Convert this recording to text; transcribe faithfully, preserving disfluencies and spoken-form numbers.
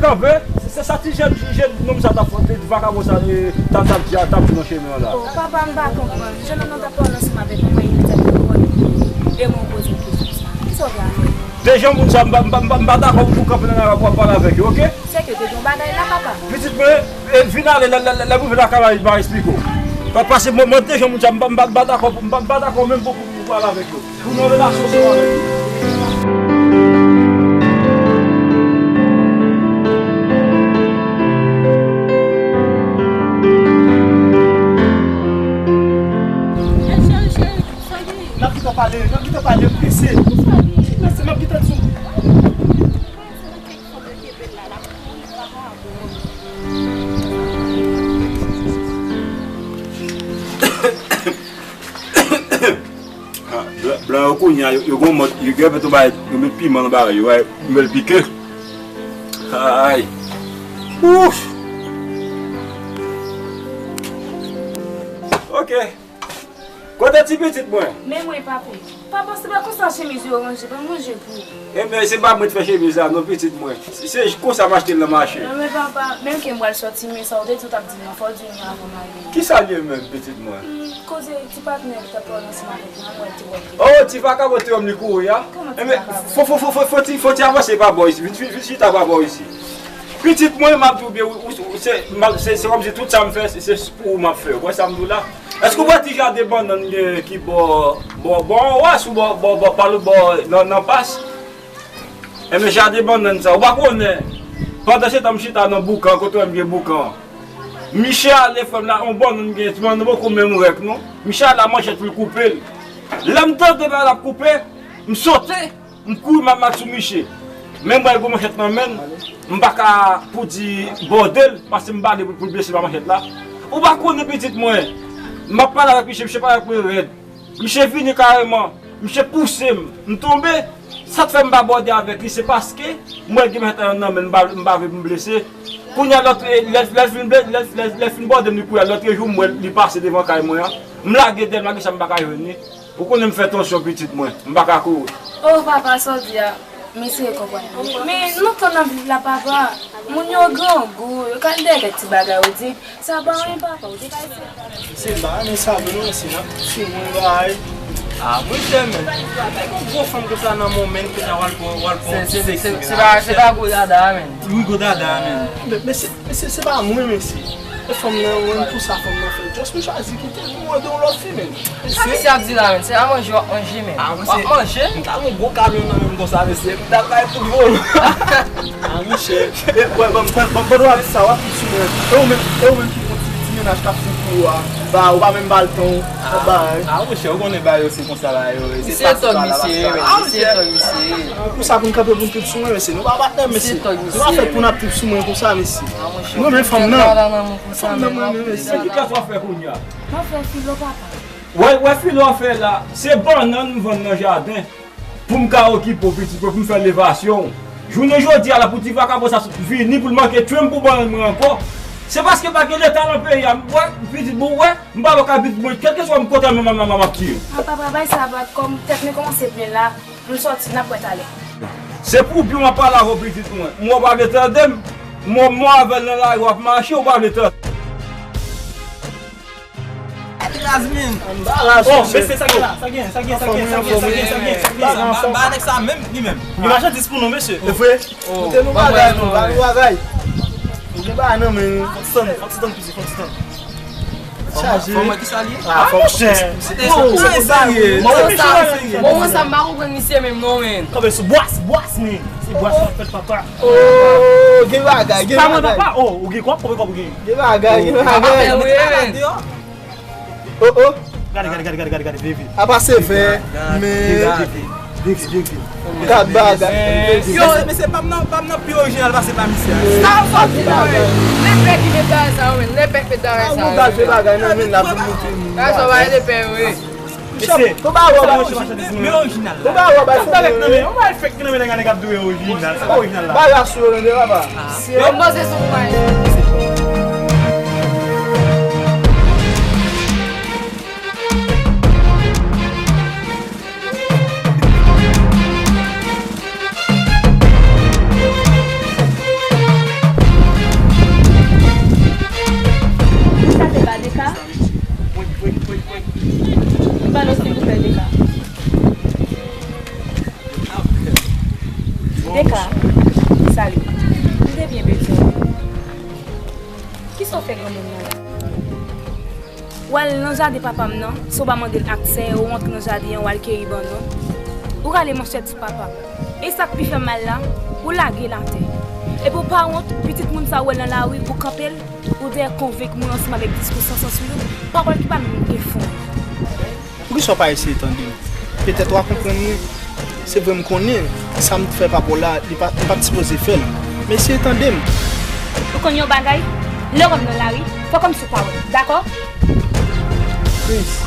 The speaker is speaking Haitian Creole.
Kanpe, se, se sa ti jèn, jèn nonm sa t ap fè, ti vakabon sa, e, t ap, t ap di, t ap di nan chemen an la. Oh, papa, m pa konprann. Jèn nonm nan t ap pale ansanm avèk mwen, li t ap pale. E mwen poze l kesyon sa. Kisa w vle avè l? De jan moun sa, m pa, m pa, m pa, m pa dakò pou kanpe nan lari a pou w ap pale avèk yo, oke? Se ke te gen yon bagay la, papa. Pitit mwen, e, vin ale, lè, lè, lè, lè m rive lakay la, m a esplike w. Pa, paske mwen, mwen, de jan moun sa, m pa, m pa, m pa dakò, m pa, m pa dakò menm pou, pou, pou pale avèk yo. Pou nan relasyon sa w avèk yo. N ap gentan pale, n ap gentan pale, m prese. M prese, n ap gentan di w. Ah, blan, blan yo kounye a, yo, yo gon mòd, yo gen tou bay, yo met piman nan bagay yo, wè, yo met pike. Ay. Ouf. Ok. Kote ti pitit mwen? Men mwen, papa. Papa, se pa konsa chemiz yo ranje, ban m ranje pou ou. Enben, se pa mwen ki fè chemiz la, non, pitit mwen. Se, se konsa m achte l nan mache. Non, men papa, menm ke m pral sòti, men sa w te di w t ap di m nan, fò w di m li avan m ale. Kisa l ye menm, pitit mwen? Hmm, koze ti patnè ki t ap pale ansanm avèk mwen, mwen te wè l. Oh, ti vakabon te wè m li kouri a? Kòman ti vakabon? Enben, fò, fò, fò, fò, fò ti, fò ti avanse pa bò isi. Vin, vin, vin chita pa bò isi. Pitit mwen, m ap di w byen, ou, ou, ou, se, m ap, se, se kòmsi tout sa m fè, se, se pou ou m ap fè. Ou wè sa m di w la? Èske w wè ti jaden bannann gen ki bò, bò, bò anwo a, sou bò, bò, bò, pa lòt bò, nan, nan pas? Enben, jaden bannann sa, ou pa konnen. Pandan se tan m chita nan boukan, kote w wè m gen boukan an. Miche ale frè m la, yon bannann gen, ti bannann poko menm rèk non. Miche ale a manchèt pou l koupe l. Lè m tande bagay la ap koupe, m sote. M kouri m al sou miche. Men m wè l gen manchèt nan men l, m pa ka pou di bòde l, paske m pa vle pou, pou l blese pa manchèt la. Ou pa konnen pitit mwen. M ap pale avèk miche, miche pale avèk mwen rèd. Miche vini kareman, miche pouse m, m tonbe. Sa k fè m pa bòde avèk li, se paske m wè l gen manchèt nan men l, m pa, m pa vle pou m blese. Kounye a lòt, lè, lè l fin ble-, lè, lè, lè l fin bòde m, li kouri a, lòt jou m wè l, li pase devan kay mwen an. M lage dèyè l, malgre sa m pa ka jwenn li. Ou konnen m fè tansyon pitit mwen, m pa ka kouri. Oh, papa, sa w di a, m eseye konprann. Men, nou tan nan viv la, papa, moun yo grangou, yo ka dèyè kèk ti bagay, ou di, sa pa anyen, papa, ou te ka eseye. Se pa anyen sa vre, non, se n ap sou mwen, bay. Ah, monchè, men, yon gwo fanm konsa nan men w, men, kounye a w al pran, w al pran ti seksi, se pa, se pa gwo dada, men. Wi, gwo dada, men. Men, men se, men se, se pa mwen, mesye. E fanm nan, mwen, pou sa fanm nan fè. Just mwen chwazi kite l pou mwen de yon lòt fi, men. Sa misye ap di la, men? Se a manje w ap manje, men. W ap manje? M ta gen yon gwo kamyon nan men m konsa, mesye. M ta bay kout volo. Ah, monchè. E, wè, ban m, ban m, ban m, pandan w ap di sa, w ap di sou mwen. E ou menm, e ou menm ki gon ti, ti mennaj k ap fou pou ou a. Ba, ou pa menm ba l tan, w ap bay. Ah, monchè, ou konnen ba yo se konsa la yo ye. Se pase pa la, pase pa la. Ah, monchè. Pou sa pou n kanpe pou n trip sou mwen, mesye. Nou pa patnè, mesye. Nou pa fèt pou n ap trip sou mwen konsa, mesye. Mwen renmen fanm nan. Fanm nan mwen renmen, mesye. Ki klas w ap fè kounye a? M ap fè filo, papa. Wè, wè filo w ap fè la, se bannann m vann nan jaden. Pou m ka okipe w, pitit mwen, pou m fè levasyon w. Jounen jodi a la, pou ti vakabon sa vini pou l manke tchwe m pou bannann mwen ankò. Se paske pa gen Leta nan peyi a. M wè, pitit mwen, wè, m pa wè ka pitit mwen, kèlkeswa m kontan, m, m, m, m ap tiye. Ah, papa, bay sa bat kò m, tèt mwen kòmanse plen la. M sòti, n ap wè talè. Se pou byen w ap pale avè w, pitit mwen. M wè w pa vle tande m. M wè, m wè avè l nan lari, w ap mache, w pa vle tande. Raz, men. Ann ba raz, oh, mesye, sa gen la, sa gen, sa gen, sa gen, sa gen, sa gen, sa gen, sa gen. Ba, ba nèg sa menm, li menm. Li machandiz pou nou, mesye. E vre? Koute nou bagay, nou, ba nou bagay. Ou gen bagay nan men. Fò ti tann, fò ti tann, piti, fò ti tann. Chaje. Fò mwen ki sa li ye? Ah, fò monchè. Bon, sa, sa, bon, sa, m pa konprann misye menm non, men. Kanpe sou bwas, bwas, men. Se bwas, fèt papa. Oh, gen bagay, gen bagay. Pa mwen, papa. Oh, ou gen kòb, konbyen kòb ou gen? Gen bagay, gen bagay. Papa, men. Oh, oh. Gade, gade, gade, gade, gade, gade, vye, vye. Apa se vè, men. Vye, vye, vye. Kat bagay. Yo, mesye, pa m nan, pa m nan pi orijinal pase pa misye a. Sa w sòti la, men. Lepè ki met bagay sa yo, men. Lepè ki met bagay sa yo. Sa w gade bagay nan men la pou moute moun. Sa w gade lepè yo, wi. Mesye, to ba wè, men orijinal. To ba wè, bay fèk nan men. On bay fèk nan men nèg la, nèg ap di orijinal. Sa pa orijinal la. Bay la sou yo, papa. Yo poze sou mwen. Deka. Deka, salut. M te byen bezwen w. Kisa w fè granmoun nan la? W al nan jaden papa m nan, san w pa mande l aksè, ou antre nan jaden an, w al keyi bannann. Ou rale manchèt sou papa m. E sa k pi fè m mal la, ou lage l atè. Epi w pa wont, pitit moun sa w wè l nan lari, ou kanpe l, ou dèyè konvenk moun ansanm avèk diskou san sans ou yo, pawòl ki pa menm gen fon. Poukisa w pa eseye tande m? Petèt w a konprann mwen. Se vre m konnen sa m fè pa pou w la, li pa, m pa t sipoze fè l. Men eseye tande m. Ou konn yon bagay? Lè w wè m nan lari, fè kòmsi w pa wè m, dakò? Prince,